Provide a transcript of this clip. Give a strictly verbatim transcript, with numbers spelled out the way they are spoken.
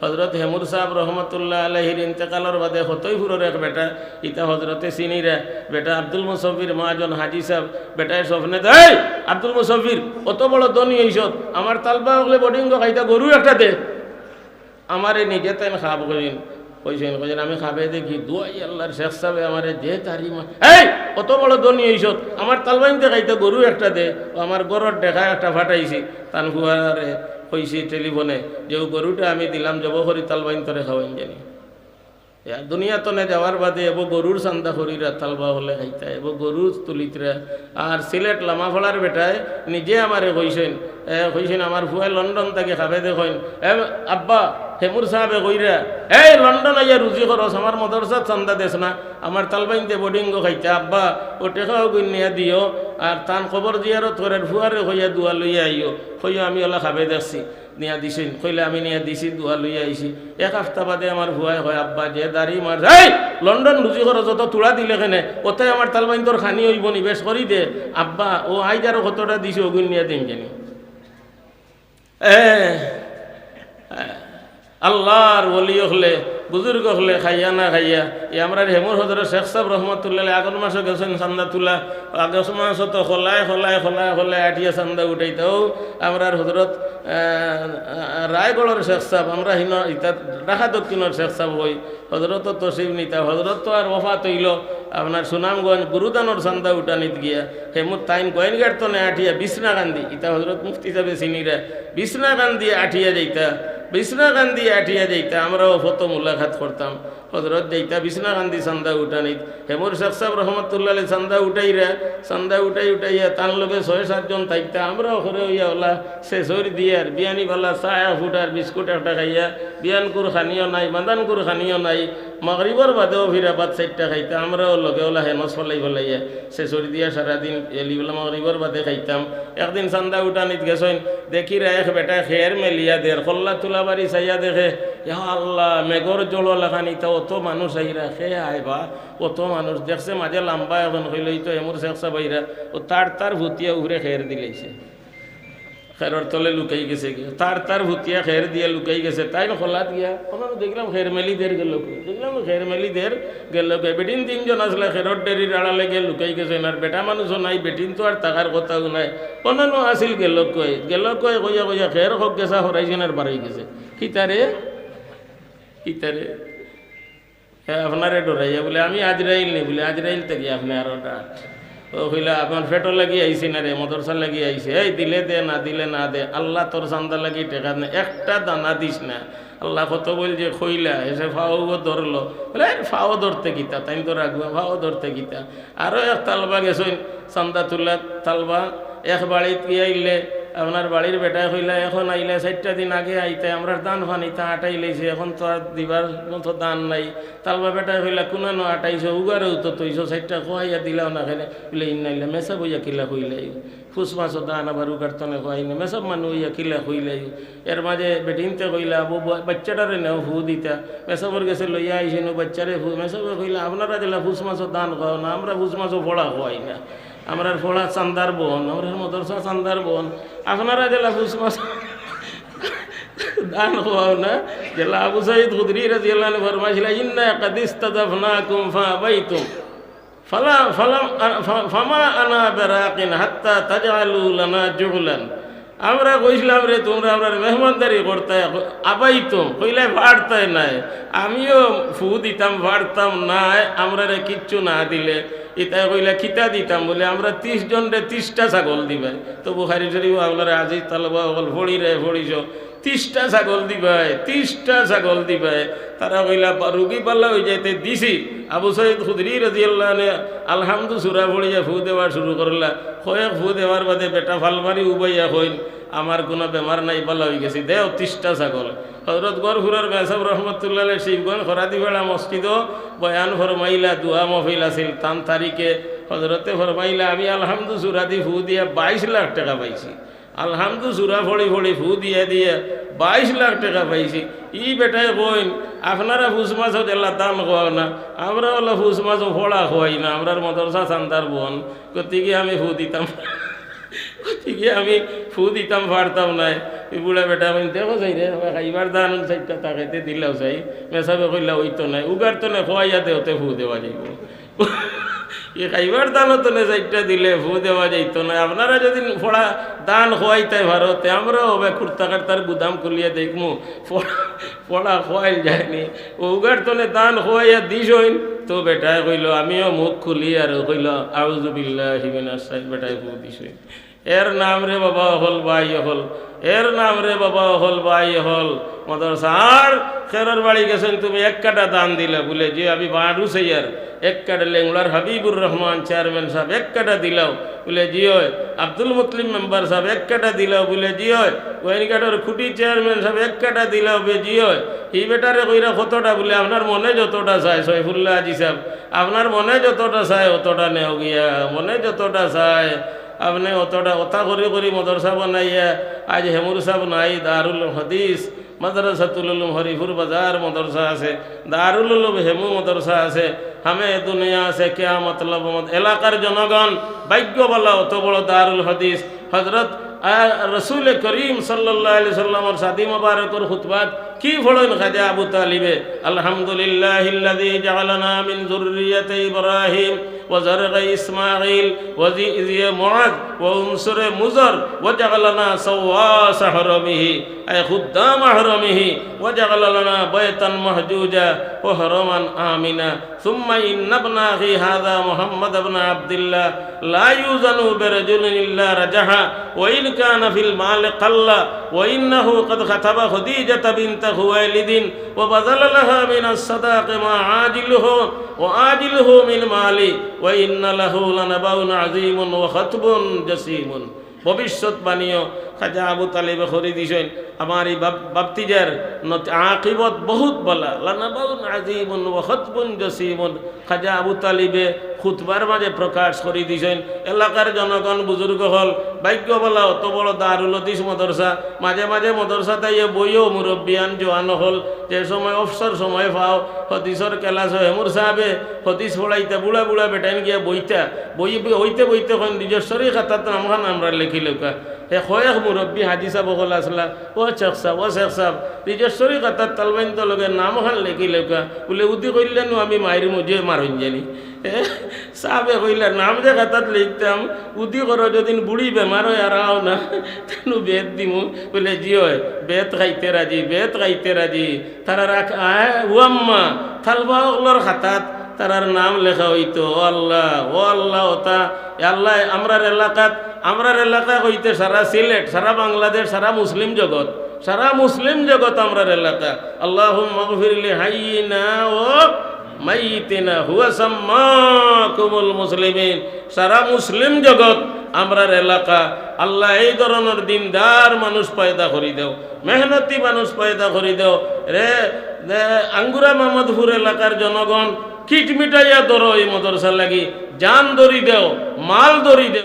হজরত হেমুর সাহেব রহমতুল্লাহ আলাইহির ইন্তেকালর বাদে হতইপুরর এক বেটা, ইতা হজরতে চিনিরা, বেটা আব্দুল মুসফির মহাজন হাজি সাহেব, বেটায় স্বপ্নে দেয়, "এই আব্দুল মুসফির, অত বড় ধনী অইছত, আমার তালবা অকলে বডিঙ্গ খাইতা গরু একটা দে।" আমারে নিজে তাইন খাব কইন, কইছইন, কইছইন, "আমি খাবে দেখি, দুয়াই আল্লাহর শেখ সাহেবে আমারে যে তারি মা-, এই, অত বড় ধনী অইছত, আমার তালবাইন্তে খাইতা গরু একটা দে।" ও আমার ঘরর দেখা একটা ফাটাইছি, তান ফুয়ারে কইছি টেলিফোনে যে, "ও গরুটা আমি দিলাম, জব করি তালবাইন তোরে খাওয়াইন জানি।" ইয়া, দুনিয়া তনে যাওয়ার বাদে এবো গরুর চান্দা করিরা তালবা অকলে খাইতা, এবো গরু তুলিতরা। আর সিলেট লামাফাড়ার বেটায় নিজে আমারে কইছইন, এ, কইছইন, "আমার ফুয়ায় লন্ডন থাকি খাবে দেখইন, এ আব্বা, হেমুর সাহেবে কইরা, এই লন্ডন আইয়া রুজি করস, আমার মদরসাত চান্দা দেস না, আমার তালবাইন্তে বডিঙ্গ খাইতা, আব্বা, ও টেকা অগুইন নিয়া দিও, আর তান কবর জিয়ারত করের ফুয়ারে কইয়া দোয়া লইয়া আইও, কইও আমি অলা খাবে দেখছি।" নিয়া দিছইন, কইলে আমি নিয়া দিছি, দোয়া লইয়া আইছি। এক হাপ্তা বাদে আমার ফুয়ায় কয়, "আব্বা, যে দাড়ি মার, এই লন্ডন রুজি করো, যত তুড়া দিলে কেনে, ওতে আমার তালবাইন্তর খানি অইবো নি, বেশ করি দে।" আব্বা, ও আইজ আরো কতটা দিছি, অগুইন নিয়া দিম জানি। এ, আল্লাহর ওলি অকলে, বুজুর্গ অকলে খাইয়া না খাইয়া, ই আমরার হেমুর হজরত শেখ সাহেব রহমতুল্লাহ আলাইহি আগর মাসো গেছইন চান্দা তুলা, আগর মাসো তো খোলায়, খোলায়, খোলায়, খোলায় আটিয়া চান্দা উঠাইতা। ও আমরার হজরত, আহ, আহ, রায়গড়র শেখ সাহেব, আমরা হিনো ইতা ঢাকা দক্ষিণর শেখ সাহেব অই, হজরত তো তশরিফ নিতা, হজরত তো আর ওফাত অইলো আপনার সুনামগঞ্জ গুরুদানর চান্দা উঠানিত গিয়া, হেমুর তাইন গোয়াইনঘাট তনে আটিয়া বিছনাকান্দি, ইতা হজরত মুফতি সাহেবে চিনিরা, বিছনাকান্দি আটিয়া যাইতা, বিছনাকান্দি আটিয়া যাইতা, আমরাও ফত মুলাকাত করতাম। হজরত যাইতা বিছনাকান্দি চান্দা উঠানিত, হেমুর শেখ সাহেব রহমতুল্লাহ আলাইহি চান্দা উঠাইরা, চান্দা উঠাই উঠাইয়া তান লগে ছয় সাতজন থাকতা, আমরাও করে অইয়া অলা শেষর দিয়ার বিয়ানি বালা চা এক ফুটার বিস্কুট একটা খাইয়া, বিয়ানকুর খানিও নাই, মাদানকুর খানিও নাই, মাগরিবর বাদেও ফিরা ভাত চাইরটা খাইতা, আমরাও লগে অলা হেনস ফলাই ফলাইয়া শেষর দিয়া সারাদিন এলিবেলা মাগরিবর বাদে খাইতাম। একদিন চান্দা উঠানিত গেছইন, দেখিরা এক বেটায় খের মেলিয়া দের, কল্লা তুলা বাড়ি চাইয়া দেখে, ইয়া আল্লাহ, মেঘর জল লাখান ইতা অত মানুষ আইরা, খে আয় বা, অত মানুষ দেখছে মাঝে লাম্বা এখন কইল, "ই তো হেমুর শেখ সাহেব আইরা", ও তার তার ফুতিয়া উপরে খের দিলাইছে। খেরর তলে লুকাই গেছে গিয়া। তার তার ফুতিয়া খের দিয়া লুকাই গেছে। তাইন কল্লাত গিয়া, অনো দেখলাম খের মেলি দের গেল কই। দেখলাম খের মেলি দের গেল কই। বেটিন তিনজন আছলা খেরর ডেরির আড়ালে গিয়া লুকাই গেছইন। আর বেটা মানুষও নাই, বেটিন তো আর থাকার কথাও নাই। অনো আছিল গেল কই। গেল কই কইয়া কইয়া খের হক গেছা হরাইছইন আর বারই গেছে। কিতারে? কিতারে? হে আপনারে ডরাইয়া বুলে, "আমি আজরাইল নি?" বুলে, "আজরাইল থাকি আপনে আরো ডাক।" ও কইলা, "আপনার পেটো লাগি আইছি না রে, মদরসা লাগি আইছি। এই দিলে দে, না দিলে না দে, আল্লাহ তোর চান্দা লাগি টেকা নে, একটা দানা দিস না।" আল্লাহ কত বইল যে কইলা, এসে ফাও ধরলো। বুলে, "এই ফাও ধরতে কিতা, তাইন তো রাখবা, ফাও ধরতে কিতা।" আরো এক তালবা গেছইন, চান্দা তুলা তালবা, এক বাড়িত গিয়া আইলে, আপনার বাড়ির বেটায় কইলা, "এখন আইলে চাইরটা দিন আগে আইতে, আমরার ধান ফানিতা আটাই লাইছে, এখন তো আর দিবার মতো ধান নাই।" তালবা বেটায় কইলা, "কুনানো আটাইছো, উগারেও তো তইছো, চাইরটা খোয়াইয়া দিলাও না কেনে?" বুলে, "ইন্না ইল্লা, মেসাব অইয়া কিলা কইলাই, ফুস মাছো ধান আবার উগার তনে খোয়াই না, মেসাব মানু অইয়া কিলা কইলাই।" এর মাঝে বেটিন্তে কইলা, "আবু বা-, বাচ্চাটারে নেও ফু দিতা।" মেসাবর গেছে লইয়া আইছইন, ও বাচ্চারে ফু, মেসাবে কইলা, "আপনারা যেলা ফুস মাছো ধান খাও না, আমরা ফুস মাছো ফড়া খোয়াই না।" আমরার ফড়া চান্দার বন, আমরার মদরসা চান্দার বন, আপনারা যেলা ফুস মাছ দান খাওয়াও না, যেলা আবু সাইদ খুদরি রাদিয়াল্লাহু আনহু ফরমাইছিলা, "ইন্না কাদ ইস্তাদাফনাকুম ফাআবাইতুম, ফালা, ফালাম, ফা-, ফামা আনা বিরাকিন হাত্তা তাজআলু লানা জুলান।" আমরা কইছিলাম রে, তোমরা আমরার মেহমানদারি করতায়, আবাইতুম, কইলায় পারতায় নায়। আমিও ফু দিতাম, পারতাম নায়, আমরারে কিচ্ছু না দিলে। ইতায় কইলা, "কিতা দিতাম?" বুলে, "আমরা তিশ জনরে তিশটা ছাগল দিবায়।" তো বুখারী শরীফ আপনারা আজি তালবা অকল ফড়িরে ফড়িছ, তিশটা ছাগল দিবায়, তিশটা ছাগল দিবায়। তারা কইলা, "বা-, রুগী বালা অইযাইতে দিছি।" আবু সাইদ খুদরি রাদিয়াল্লাহু আনহু আলহামদু সূরা ফড়িয়া ফু দেওয়া শুরু করলা। কয়েক ফু দেওয়ার বাদে বেটা ফাল মারি উবাইয়া কইন, "আমার কুনু বেমার নাই, বালা অইগেছি, দেও তিশটা ছাগল।" হজরত গহরপুরর মেসাব রহমতুল্লাহ আলাইহি শিবগঞ্জ খরাদিপাড়া মসজিদো বয়ান ফরমাইলা, দোয়া মহফিল আছিল, তান তারিখে হজরতে ফরমাইলা, "আমি আলহামদু সূরা দি ফু দিয়া বাইশ লাখ টেকা পাইছি। আলহামদু সূরা ফড়ি ফড়ি ফু দিয়া দিয়া বাইশ লাখ টেকা পাইছি।" ই বেটায় কইন, "আপনারা ফুস মাছো যেলা ধান খাওয়াও না, আমরা অলা ফুস মাছো ফড়া খাওয়াই না, আমরার মদরসা চান্দার বন, গতিকে আমি ফু দিতাম।" গতিকে আমি ফু দিতাম পারতাম নায়। ওই বুড়া বেটা কইন, "দেখো চাই রে, খাইবার ধান চাইরটা তাকেতে দিলাও চাই।" মেসাবে কইলা, "অইতো নায়, উগার তনে খোয়াইয়া দেওতে ফু দেওয়া যাইবো।" ই খাইবার ধান তনে চাইরটা দিলে ফু দেওয়া যাইতো নায়। আপনারা যদি ফড়া ধান খোয়াইতায় পারো, তে আমরাও অবে কুর্তা কার্তার গুদাম খুলিয়া দেখমু, ফড়া, ফড়া খোয়াইল যায়নি। ও উগার তনে ধান খোয়াইয়া দিছইন, তো বেটায় কইলো, আমিও মুখ খুলি আর কইলো, "আউযু বিল্লাহি মিনাশ শাই-," বেটায় ফু দিছইন। এর নাম রে বাবা অকল, ভাই অকল, এর নাম রে বাবা অকল, ভাই অকল। মাদ্রাসার খেরর বাড়ি গেছইন, "তুমি এক কাটা ধান দিলা?" বুলে, "জি, আমি বাড়ু সাইয়ার।" এক কাটা লেংলার হাবিবুর রহমান চেয়ারম্যান সাব এক কাটা দিলাও? বুলে, "জি অয়।" আব্দুল মুতলিম মেম্বার সাব এক কাটা দিলাও? বুলে, "জি অয়।" ওয়াইনঘাটর খুঁটি চেয়ারম্যান সাব এক কাটা দিলাও? বুলে, "জি অয়।" হি বেটারে কইরা কতটা? বুলে, "আপনার মনে যতটা চায়, সৈফুল্লাহ হাজি সাব, আপনার মনে যতটা চায়, অতটা নেও গিয়া, মনে যতটা চায়।" আপনে অতটা, অতা করি করি মাদ্রাসা বানাইয়া, আইজ হেমুর সাব নাই, দারুল হাদিস, মাদ্রাসাতুল উলুম হরিপুর বাজার মাদ্রাসা আছে, দারুল উলুম হেমু মাদ্রাসা আছে, হামে দুনিয়া আছে, কিয়া মতলব মত-, এলাকার জনগণ ভাগ্য বালা, অত বড় দারুল হাদিস। হযরত, আ, রসুল করিম সাল্লাল্লাহু আলাইহি সাল্লামর শাদী মোবারকর খুতবাত কি পড়ইন খাজা আবু তালিবে? "আলহামদুলিল্লাহিল্লাযী জাআলানা মিন যুররিয়াতি ইব্রাহিম ওয়া যারগা ইসমাঈল ওয়া জি-, জি মুআজ ওয়া উনসুরে মুজার ওয়া জাআলানা সাওয়াসা হারামিহি, আই খুদ্দামা হারামিহি, ওয়া জাআলা লানা বাইতান মাহজুজা ওয়া হারামান আমিনা।" ثم إن ابن أخي هذا محمد بن عبد الله لا يوزن برجل إلا رجحا، وإن كان في المال قل، وإنه قد خطب خديجة بنت خويلد وبذل لها من الصداق ما عاجله وآجله من مالي، وإن له لنبأ عظيم وخطب جسيم। ভবিষ্যৎবাণীও খাজা আবু তালিবে করি দিছইন। আমার ই বাপ-, বাপ্তিজার নত-, আকিবত বহুত বালা। লানাবাউন আজিমুন ওয়া খতবুন জসিমুন। খাজা আবু তালিবে খুতবার মাঝে প্রকাশ করি দিছইন। এলাকার জনগণ, বুজুর্গ অকল, ভাগ্য বালা, অত বড় দারুল হাদিস মাদ্রাসা, মাঝে মাঝে মাদ্রাসাত আইয়া বইও মুরব্বিয়ান জোয়ান অকল, যে সময় অবসর সময় পাও, হাদিসর ক্লাস অয়, হেমুর সাবে হাদিস পড়াইতা, বুড়া বুড়া বেটাইন গিয়া বইতা, বই, বই, বইতে বইতে কইন, "নিজস্বরী খাতাত নামখান আমরার লেখি লউক্কা।" হে কয়েক মুরব্বি হাজি সাব অকল আছলা, "ও শেখ সাব, ও শেখ সাব, নিজস্বরী খাতাত তালবাইন তো লগে নামখান লেখি লউক্কা।" বুলে, "উদি কইলে নু আমি মাইর মুজে মারইন জানি।" হে, সাবে কইলা, "নাম যে খাতাত লিখতাম, উদি করো, যদিন বুড়ি বেমার অয় আর আও না, তানু বেত দিমু।" বুলে, "জি অয়, বেত খাইতে রাজি, বেত খাইতে রাজি।" তারার আখ-, আয়, ও আম্মা, তালবা অকলর খাতাত তারার নাম লেখা অইতো। ও আল্লাহ, ও আল্লাহ, অতা, এ আল্লাহ, আমরার এলাকাত, আমরার এলাকা কইতে সারা সিলেট, সারা বাংলাদেশ, সারা মুসলিম জগৎ, সারা মুসলিম জগৎ আমরার এলাকা। আল্লাহুম্মা গফির লি হাইয়িনা ওয়া মাইয়িতিনা হুয়া সাম্মাকুমুল মুসলিমিন। সারা মুসলিম জগৎ আমরার এলাকা। আল্লাহ, এই ধরনর দিনদার মানুষ পয়দা করি দেও, মেহনতি মানুষ পয়দা করি দেও। রে, রে, আঙ্গুরা মোহাম্মদপুর এলাকার জনগণ, কিটমিটাইয়া ধরো এই মাদ্রাসা লাগি, জান ধরি দেও, মাল ধরি দেও।